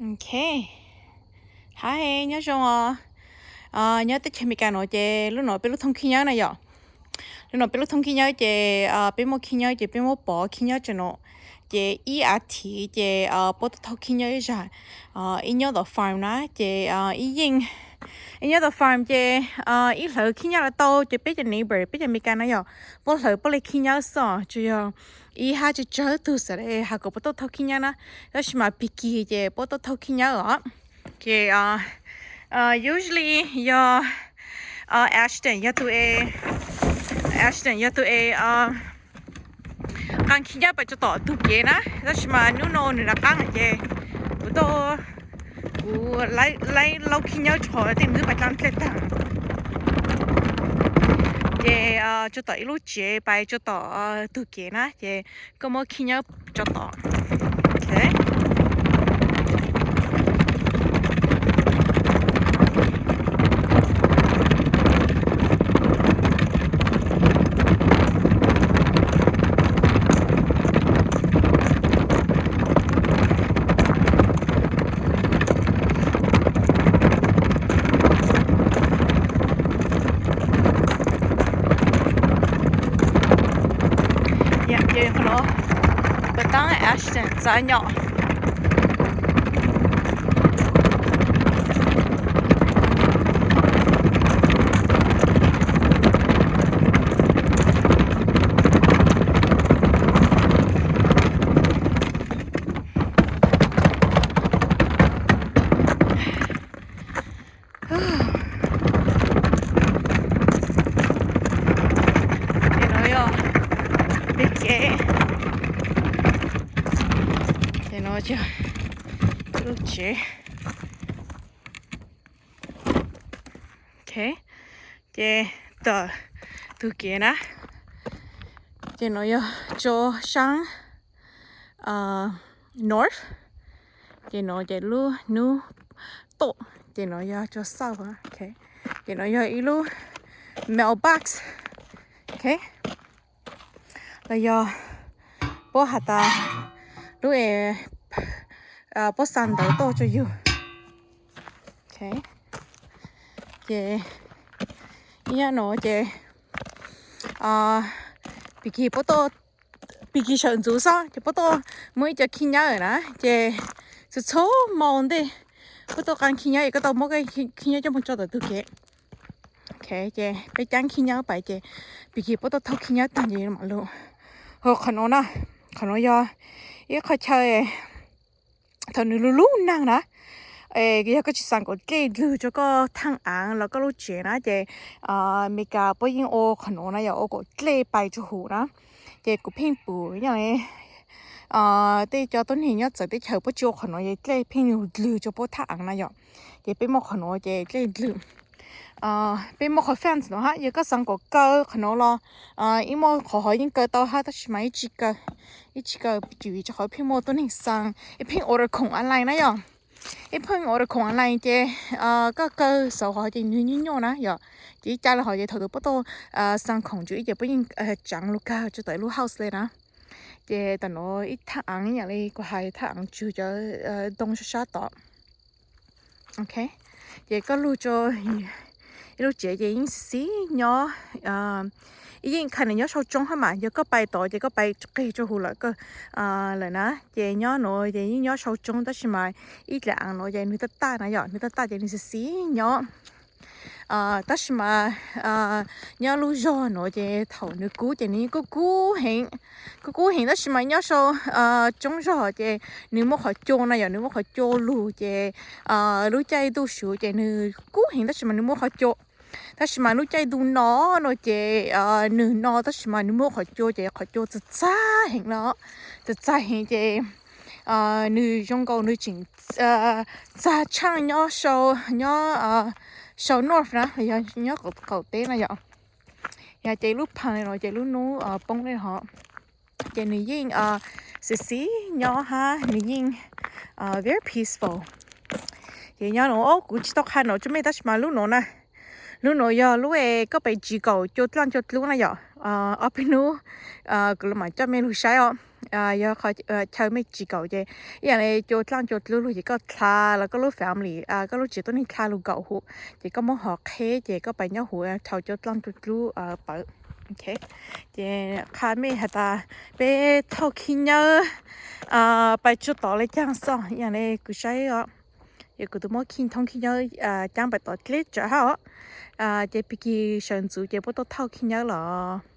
Ok, hi, nyob zoo os. Nyob teb chaws Amelikas no ces lub no peb lub thoob khib nyiab na yom. Lub no peb lub thoob khib nyiab ces peb muaj khib nyiab ces peb muab pov khib nyiab tso no. Ces ib as thiv ces puab tuaj thauj khib nyiab ib zag, ib nyob tom farm na ces ib yeej, ib nyob tom farm ces ib hlawv khib nyiab los tau ces peb cov neighbor peb cov Amelikas na yom, puab hlawv puab li khib nyiab xwb os, tsuas yog ib hab tsawg tsawg tug xav has kom puab tuaj thauj khib nyiab na, tab sis mas Piki ces puab tuaj thauj khib nyiab os. Ces usually yog Ashton yog tus es, Ashton yog tus es qaa khib nyiab pais tso tom tug kev na, tab sis mas nub no nws rov qaab lawm ces kuv tuaj, kuv laib laub khib nyiab tso tej nws pais dlaab dlej taag. Ces tso tom ib lub tsev pais tso tom tug kev na ces koj muab khib nyiab tso tom. Ces qhov no puas taab Ashton txav nyom. Ces no yog peb kev, ces no yog lub tsev. Ok, ces tom tug kev na, ces no yog tso saab north, ces no ces lub hnub tom, ces no yog tso south. Ces no yog ib lub mailbox. Ok, los yog puab has tas lub es puab xa ntawv tuaj rua yug. Ok, ces ib yaam no ces Piki puab tuaj, Piki sawv ntxuv xwb ces puab tuaj muab ib co khib nyiab na, ces txhua txhua hmo ntej puab tuaj qaa khib nyiab es koj tau muab khib nyiab coj moog tso tom tug kev. Ok, ces peb caab khib nyiab pais ces Piki puab tuaj thauj khib nyiab taag ces mam lug. Ho qhov no na, qhov no yog ib qhov chaw thaum nws lug lug naag na, es yog koj tsi xaa kaum dlej dlwg rua koj thaaj aav los koj lub tsev na ces Amelikas puab yeej ua qhov no na, yog ua kaum dlej pais rua huv na. Ces kuv pheej pum yog tej cov tuab neeg nyob txawv teb chaws puab tsi ua qhov no ces dlej pheej lug dlwg rua puab thaaj aav na yom. Ces peb muaj qhov no ces dlej dlwg. Peb muaj qhov fence no hab, yog koj xaa kaum kaw qhov no los ib muaj qhov hov yeej kaw tau hab, tab sis mas ib tsi kaw, ib tsi kaw vim rua qhov pheej muaj tuab neeg xaa, ib pheej order khoom online na yom. Ib pheej order khoom online ces koj kaw xauv qhov ces nwg nyuaj nyuaj na yom. Ces ib ca le hov ces thaum twg puab tuaj xaa khoom tsua ib ces puab yeej tsaav lug kag rua tom ib lub house le na. Ces tam no ib thaaj aav ib yaam le kuv has, thaaj aav tsug cov ntoo sab sab tod. Ok, ces koj lug rua ib lub tsev ces yeej xiv xiv nyob, ib yeej kha nwg nyob sau tsoob hab mas, yog koj pais tod ces koj pais qeg rua huv lawm kawg lawm na. Ces nyob nuav ces yeej nyob sau tsoob tab sis mas ib dlaim aav nuav ces nwg taj taj na yom, nwg taj taj ces nwg xiv xiv nyob. Tab sis mas nyob lub zog nuav ces thaum nwg kub ces nwg yeej kub kub heev, kub kub heev tab sis mas nyob sau tsoob zog ces nwg muaj qhov cua na yom, nwg muaj qhov cua lug ces lub caij ntuj suv ces nwg kub heev tab sis mas nwg muaj qhov cua. Tab sis mas lub caij ntuj no no ces nwg no tab sis mas nwg muaj qhov cua ces qhov cua txag txag heev na, txag txag heev ces nwg zoo nkaus nwg tseem txag tshaaj nyob sau, nyob sau north na, yog nyob qaum teb na yom. Yog ces lub phaag le no ces lub nub poob le hov, ces nwg yeej xiv xiv nyob hab nwg yeej very peaceful. Ces nyob nuav kuv tsi tau qha nuav tsua mej tab sis mas lub nuav na, lub nuav yog lub es koj pem tsiv kaum cua dlaaj cua dlub na yom. Ob peb nub kuv le maam coj mej lug saib os. Yog qhov chaw mej tsis kaum ces ib yam li cua dlaaj cua dlub lug ces koj dlha los koj lub family, koj lub tsev tuab neeg dlha lug kaum huv, ces koj muab hov qheb ces koj pais nyob huv dhau cua dlaaj cua dlub pawv. Ces qha mej has tas peb thauj khib nyob pais tsuj tod le caag xwb, ib yam li kuv saib os. Yog kuv twb muab khib thoob khib nyob caab pais tod dleb tsawv hab os. Ces pig kig sawv ntxuv ces puab tuaj thauj khib nyob los.